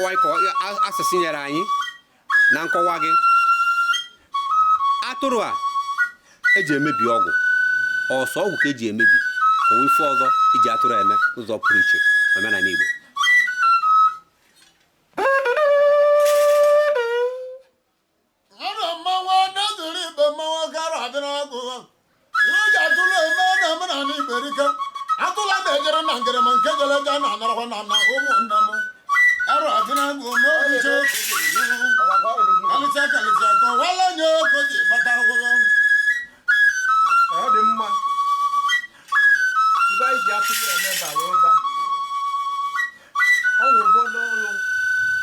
Ka asụsụ nyere anyị na nkọwa gị, atụrụ a eji emebi ọgwụ, ọsọ ọgwụ ka eji emebi, ka o ife ọzọ iji atụrụ eme ụzọ pụrụ iche omenala Igbo. Ọrụ mmanwụ adazuru ibe mmanwụ gara adịrị agụ ihe ji atụrụ eme na omenala Igbo erike. Atụla na-ejere na ngere ma nke jere eje na-anarakwa na ana ụmụnne m. Arụ adịrị agụ n'obiche kalịcha kalịcha kọwala nye oko ji gbata ahụhụ. Ọ dị mma. Ibe anyị ji atụrụ eme bara ụba. Ọ nwụ ụfọdụ ọrụ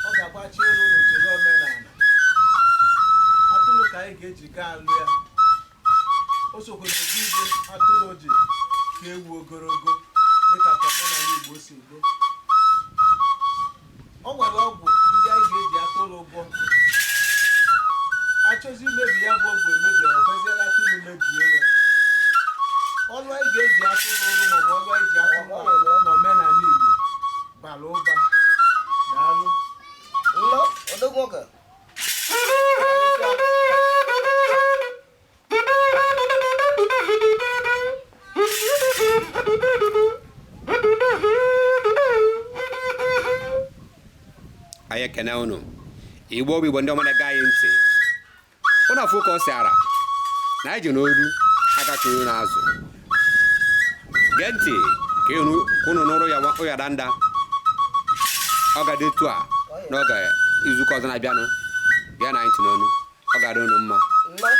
ọ ga-agbachi ọrụ n'usoro omenala. Atụrụ ka anyị ga-eji gaa alụ ya. O sokwa n'ozi igwe atụrụ ji ka ewu ogologo dịka ka omenala Igbo si dị. O nwere ọgwụ ndị anyị ga-eji atụrụ gwọ. Achọzi imebi ya bụ ọgwụ emebi, ọ kweziela atụrụ mebie ya. Ọrụ anyị ga-eji atụrụ ọrụ maọbụ ọrụ anyị ji atụrụ arụ n'omenala Igbo bara ụba. Daalụ. Nnọọ, odogwu nwoke. Anyị ekene unu, Igbo bụ Igbo, ndị ọma na-ege anyị ntị. Unu afụ ka ọ si ara na anyị ji n'olu aka tụrụ n'azụ. Gee ntị ka unu nụrụ ya ụya danda. Ọ ga-adị etu a n'oge izuụka ọzọ na-abịanụ. Gee na anyị ntị n'onu. Ọ ga-adị unu mma. Nnọọ.